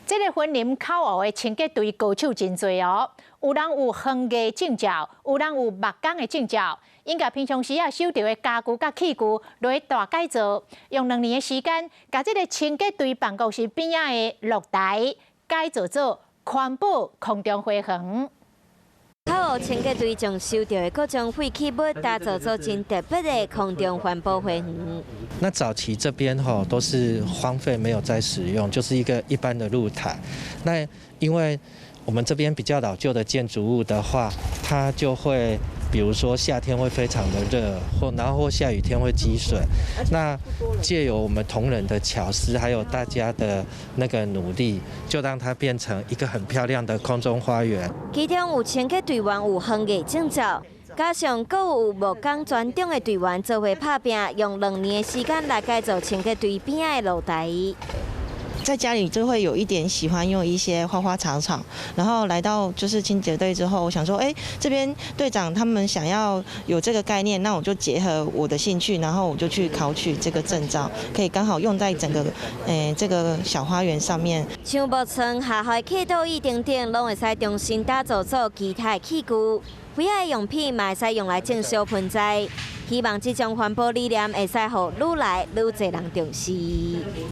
這个雲林口湖的清潔隊高手真濟哦，有人有園藝證照，有人有木工的證照，𪜶共平常時啊收著的家具佮器具來大改造，用2年的時間，共這个清潔隊辦公室邊仔的露台改造做環保空中花園。口湖清潔隊將收著的各種廢棄物打造做真特別的空中環保花園。那早期這邊吼都是荒廢，沒有在使用，就是一個一般的露台。那因為我們這邊比較老舊的建築物的話，它就會，比如說夏天會非常的熱，或然後或下雨天會積水。那借由我們同仁的巧思，還有大家的那個努力，就讓它變成一個很漂亮的空中花園。其中有清潔隊員有園藝證照，加上閣有木工專長的隊員做伙拍拚，用2年的時間來改造清潔隊邊仔的露台。在家裡就會有一點喜歡用一些花花草草，然後來到就是清潔隊之後，我想說，哎，這邊隊長他們想要有這個概念，那我就結合我的興趣，然後我就去考取這個證照，可以剛好用在整個這個小花園上面。像木床、下海客桌椅等等，攏會使重新打造做其他的器具，廢的用品嘛會使用來種小盆栽。希望這種環保理念會使予愈來愈濟人重視。